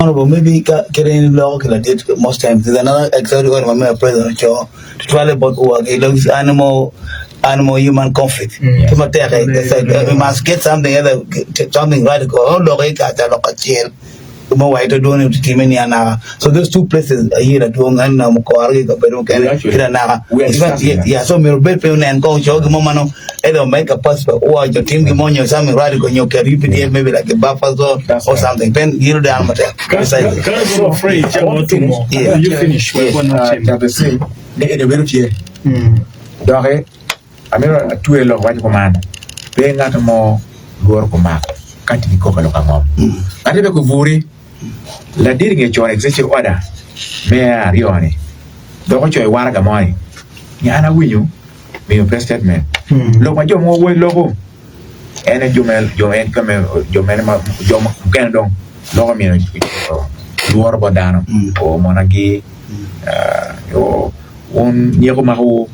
Honorable, maybe ka kede in iloko ki ladit most times there's another executive order ma miyo president ocoyo tutwalle bot wa ki lok animal animal human conflict tye matek eh, it's like, we must get something either something radical oloko i kaca lok acel mo wa ito dwong ni time ni anaka so those two places aye ladwong en na mukore ki kabedo mukene We actually- ki lanaka we are In fact, discussing that. yeah, so myero obed pe onen kong co gin mo ma nongo either omed capacity pa or jo tim gin mo nyo something radical nyo ket UPDF maybe like a buffer zone That's or right. something pen yiro dano matek Precisely. Can I go afraid? I want to finish. Yeah. You finish. Yes. One more time. Chapter 3 ni eni obedo tye doki amito atwe lok waco kuman pe ngat mo lworo kumak ka tye ki koko lok angom ngate pe kuburi ladit nge cono executive order me aryo ni dok ocoyo waraga mo ni ni an awinyo miyo press statement lok ma jo mogo wai loko en aye jo me jo en ka me jo mene ma jo mukene dong loko myero lworo bot dano o monagi o wun nyeko makowu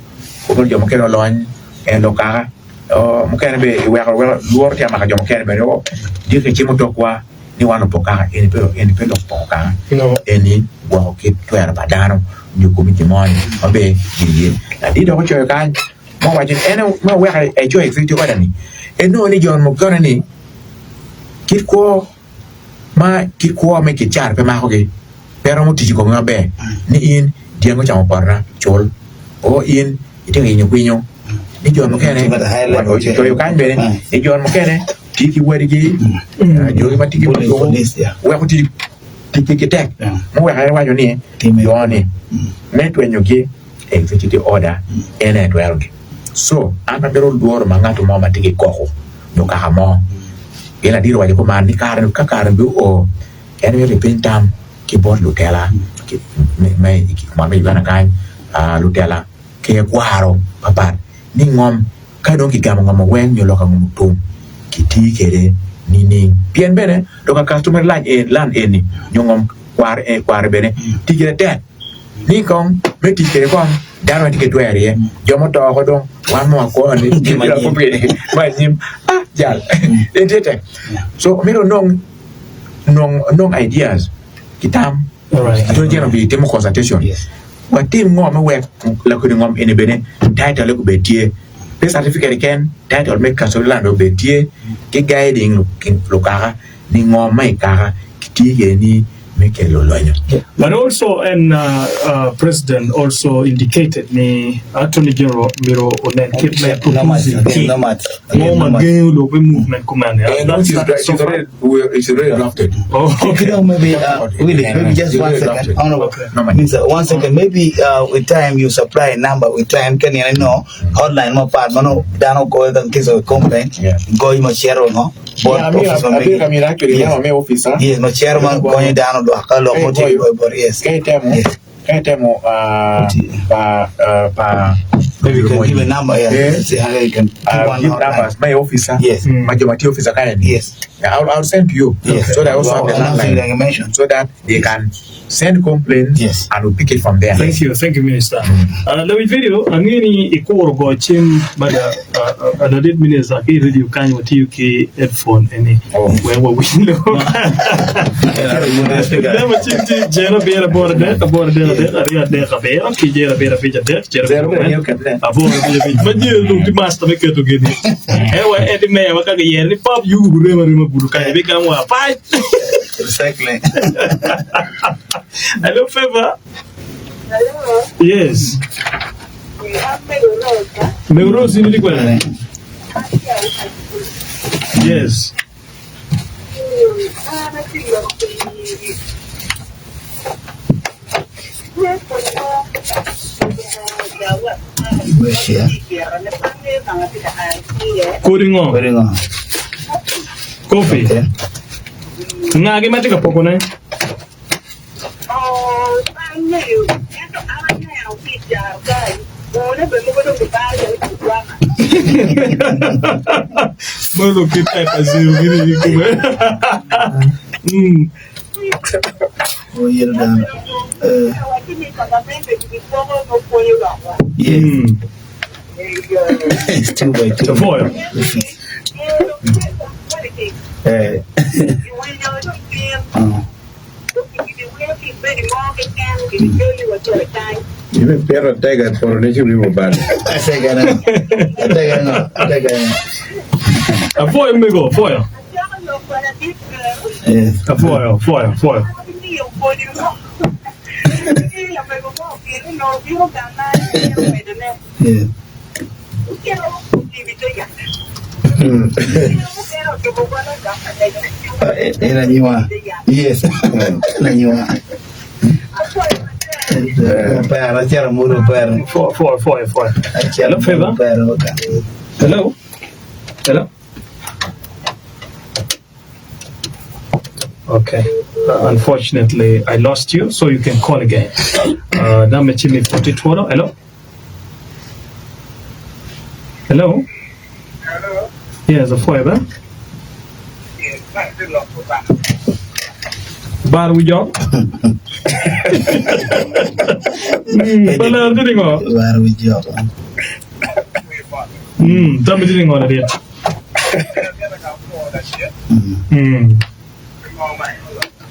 wun jo mukene olony en dong kaka o mukene bene iweko weko lworo tye ka mako jo mukene bene o diki cimo tokwa ni wan opok kaka eni pe eni pe lok poko kaka eni gwoko kit twero pa dano nyo komiti mo ni ma be gin ye ladit dok ocoyo kany ma owaco ni en ma oweko ecoyo executive order ni enongo ni jo mukene ni kit kwo ma kit kwo me kicara pe makogi pe romo tic i komgi maber ni in dyang ocamo potona cul o in itye ka yenyo kwinyo ni jo mukene ocoyo kany bene ni jo mukene tye ki wadigi jogi ma tye ki magogo weko tic ticgi tek muweko en waco ni jo-ni me twenyogi executive order en aye twerogi so an pe amito lworo ma ngat mo ma tye ki koko nyo kaka mo pien ladit owaco kuman ni kare ka kare ni oo en mito epeny tam ki bot lutela me i Uganda kany lutela ki kwaro papat ni ngom Ka dong kigamo ngom weng nyo loka ngom otum, kitiyo kwede nining? Pien bene loka customary land eni nyo ngom kwaro bene tic kwede tek ni kong me tic kwede kong dano aye tye ki twero iye jo muto woko dong wan ma wakwo ni ma anyim ah jal en tye tek so myero onong nong ideas ki tam Atwero cito pi timo consultation. Watim ngo me wek lakodi ngom eni bene title obed tye. Pe certificate keken, title me custodial land obed tye ki guiding lukaka ni ngom ma i kaka kitiyo kwede ni me kelo lonyo. But also en president also indicated ni Attorney General myero onen kit me proposing cik mo ma gengo lok me movement kumene. And which is, is already, is already drafted. Oh, okay. You know, maybe, uh, Willie, maybe just one second. Honorable Okay. Minister, one second. Maybe uh, with time you supply a number with time. Can you know hotline mo part mano dano go in case of complaint. Yeah. Go ma share no. Board Yeah, office ma abiro ka mira actually Yes. nama me officer. Yes, ma share ma konyo dano do ka lok mo tye go board. Yes. Ka itemo, Yes. ka itemo ah, pa ah, pa Maybe you can give a number. Yeah. Eh, See how you can give uh, one give hotline. numbers my officer Yes. ma jo ma tye officer kaeni Yes. I'll, I'll send to you Yes. so that I also have the Announcing landline like you mentioned. so that they can send complaints Yes. and we'll pick it from there. Thank you, thank you Minister. Uh, lawiny video angeyo ni ikuro go cim mada uh, uh, ladit minister ki i radio kany watiyo ki headphone eni Oh. wek wawiny lok. Namba cim tye 0 aboro adek aboro adek adek aryo adek abiro ki 0 abiro abic adek 0 Zero aboro bene angwen ketne. aboro abic abic ma jiro dong tye master me keto gini. Ewa en ti meya ma ka giyero ni pap yubu gurema arema gudo kany ibigamo wa apac. Recycling. Hello Favor. Hello, Yes. I'm Mego Rosa. Mego Rose in kwene? I'm here with Yes. An atye lok pi Kodi ngo? Kodi ngo? Kopi. Okay. Ngagi ma tye ka pokone? Mano kit type aziro gini ni kume. Mm. Oh, yelo dano. Eh, yeah. Mm. It's two by two. Chafoyo. Eh. Oh. Ibipito atega i poto ni ci wii obalo. Apwoyo mego, apwoyo. Apwoyo, apwoyo, apwoyo. Apwoyo, apwoyo, apwoyo. Hello, Favor. Hello. Hello. Okay. Unfortunately, I lost you, so you can call again. Number chimi 42. Hello. Hello. Hello. Yes, apwoyo ba. Yes, ma tye lok pa. Bar wi jok. Balar tye ningo? Bar wi jok. Tammi tye ningo ladit?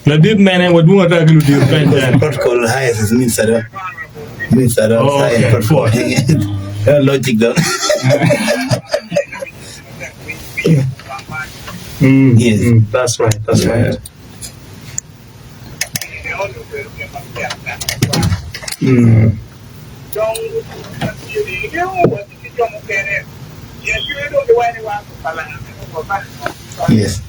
Ladit mene wadwong ata ki ludito peny bene. Protocol highest is minister. Minister Oh, okay. protocol. Logic though. Yes. That's right, that's right. Yes.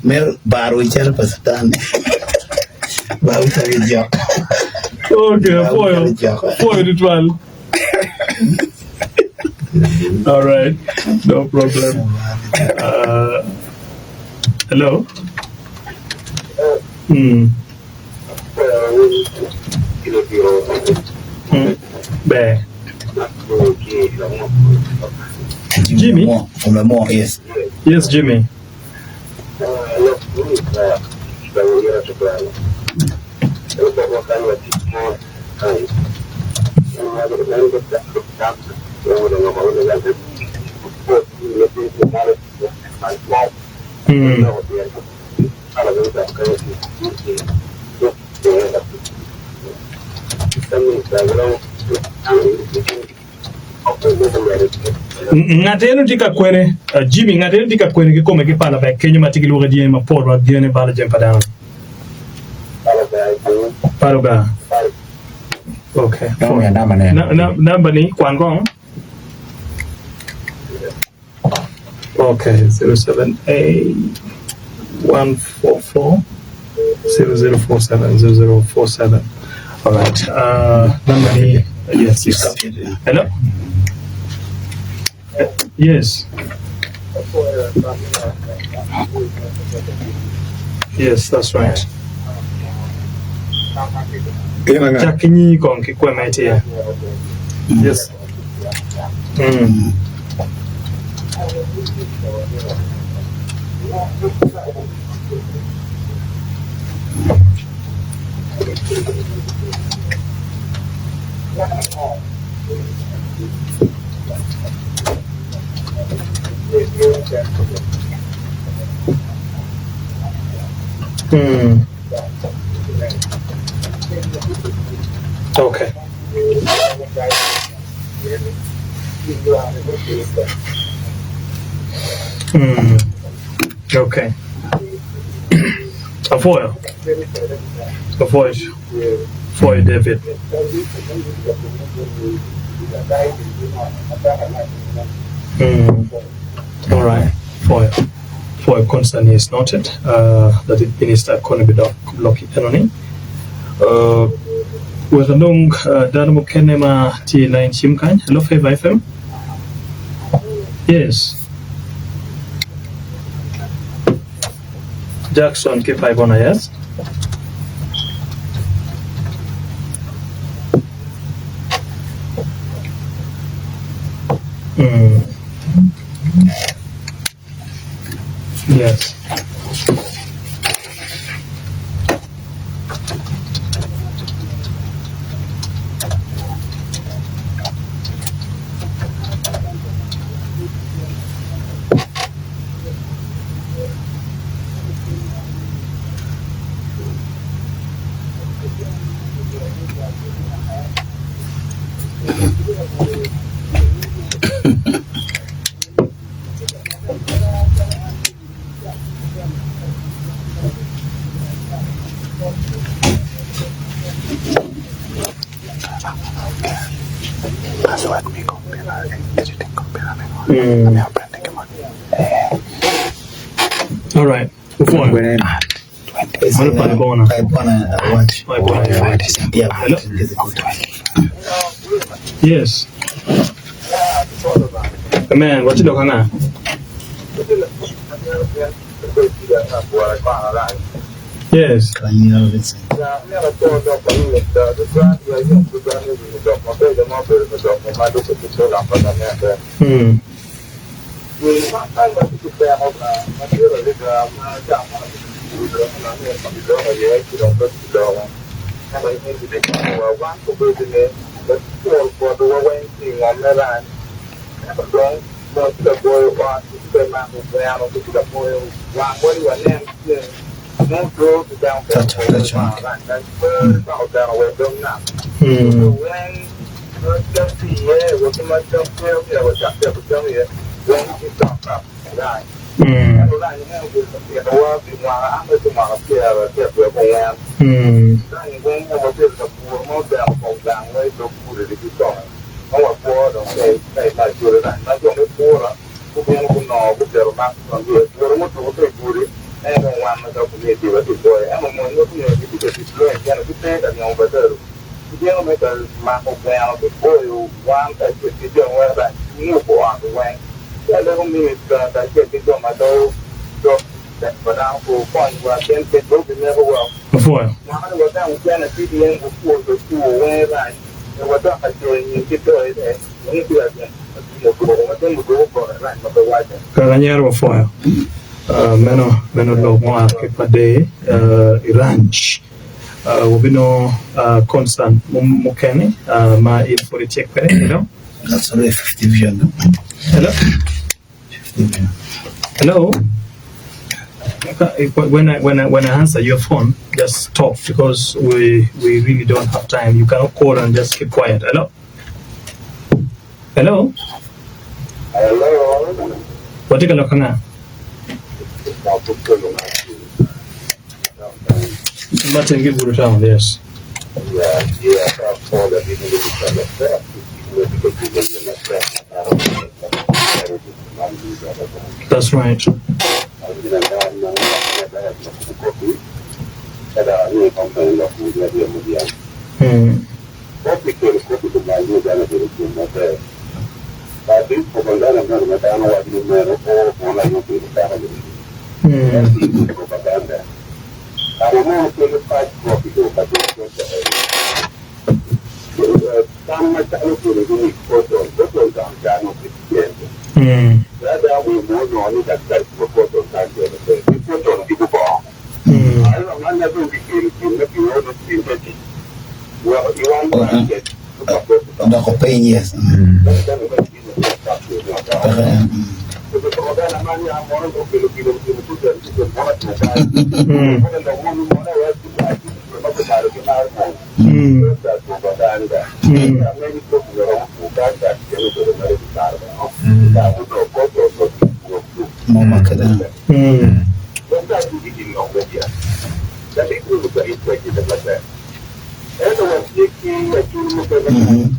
Meno bar wi calo pa Catan. Bar wi calo jok. Okay, apwoyo. Apwoyo tutwal. All right, no problem. Hello. Ber. Jimmy? From Lamore, yes. Yes, Jimmy. Ngat eno tye ka kwene, Jimmy, ngat eno tye ka kwene kikome ki pala bek kenyo ma tye ki lwoko dyangi mapol wek gene balo jami pa dano. Pala oga. Okay. Namba ni kwan kong. Okay, 078 144 0047 0047. All right. Number ni yes. yes. Hello. Yes. Yes, that's right. Cak ki nyingi kong ki kwe ma itye. Yes. Mm. Mm. Okay. Mm. Okay. Apwoyo. Apwoyo. Apwoyo David. Mm. All right. Apwoyo. Apwoyo concern is noted uh, that it minister koni bidok loki enoni. Uh, wek anong uh, dano mukene ma tye i line cim kany. Hello Favor FM. Yes. Jackson ki Paibona, yes. Mm. Yes. All right. Upwoyo. Mano Paibona. Paibona Awac. Paibona Awac. Yeah. Hello? Yes. Amen. Watye dok anga? Yes. Mm. Touch, touch, okay. Mm. Mm. Mm. Apwoyo. Kaka anyero wapwoyo. Meno meno lok mua ki pa Dee i ranch. Wabinongo concern mukene ma in pud itye kwede. Hello? That's only fifth division. No? Hello? Fifth division. Hello? When I answer your phone, just talk because we really don't have time. You cannot call and just keep quiet. Hello? Hello? Hello. Watye ka lok anga? Martin ki Gulu Town, yes. That's right. Mm. Mm. Mm. Mm. Odoko piny, yes. Mm. Mm. Mm. Mo makede. Mm. Mhm.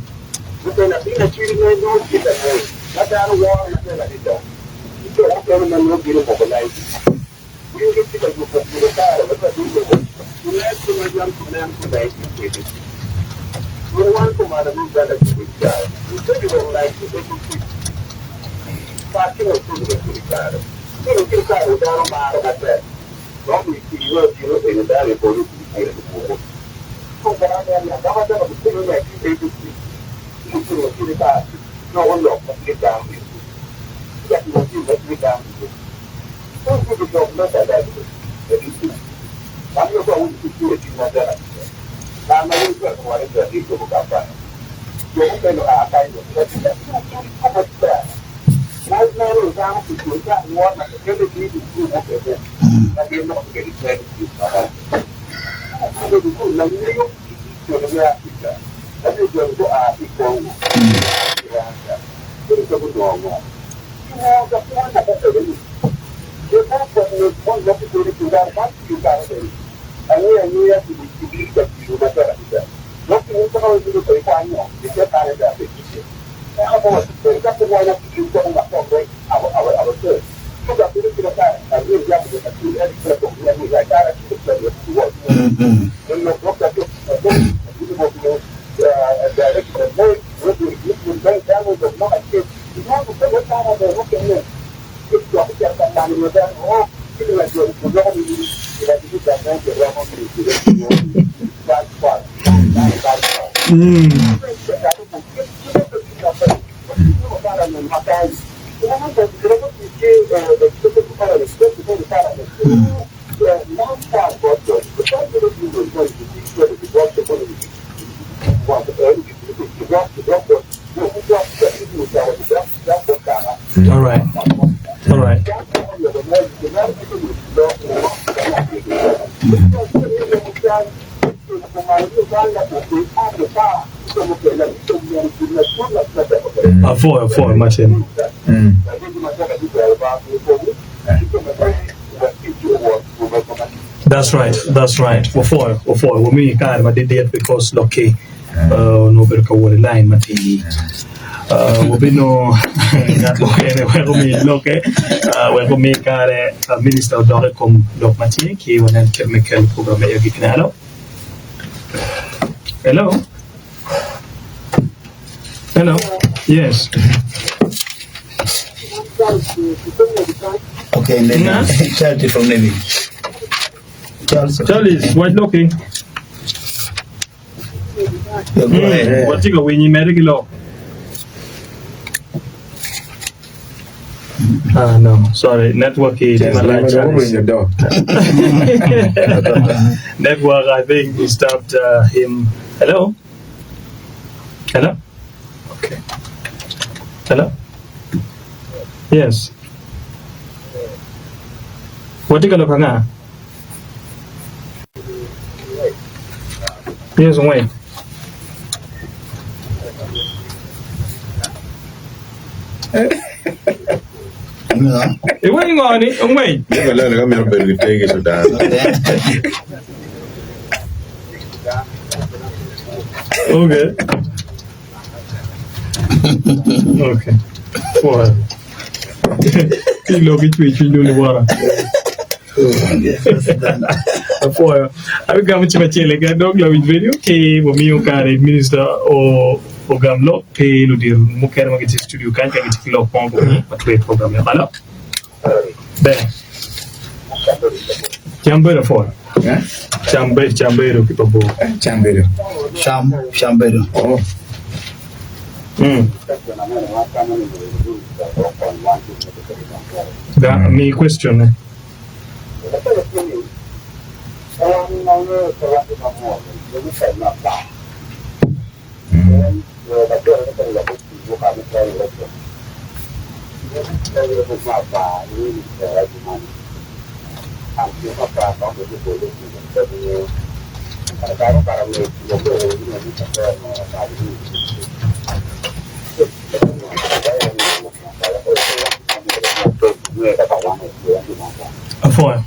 All right. All right. Apwoyo, apwoyo Martin. That's right, that's right. Wapwoyo, wapwoyo. Wamiyi kare madidit because lokki onongo obedo ka wot i line matir. Wabinongo ngat mukene wek omi lokke, wek omi kare minista odok i kom lok ma tye ki wanen kit me kelo program me agikine. Hello? Hello? Hello? Yes. Okay, Navy. Nga? Charity from Navy. Charles. Charles, wac lokki. Yeah, go ahead. Watye ka winyi, medde ki lok. Ah, no, sorry, network ki tye marac. Charles. Network, I think, disturbed him. Hello? Hello? Okay. Hello? Yes. Watye ka lok anga? Yes, wait. No. Iwinyo ngo ni ongweny? Nigo leo ni kamito bedo ki tegi i Sudan. Okay. Okay. Pwoyo. Ki lok ki cwer cwiny dong luwota. Apwoyo. Abigamo cim acel keken dong lawinj radio ki wamiyo kare minista o ogam lok ki ludito mukene ma gitye i studio kany ka gitye ki lok mo gumi watwe program me Hello. Ber. Cam bedo apwoyo. Cam bedo cam bedo ki pa bor. Cam bedo. Cam cam bedo. Oh. Ga mi question ne. Apwoyo.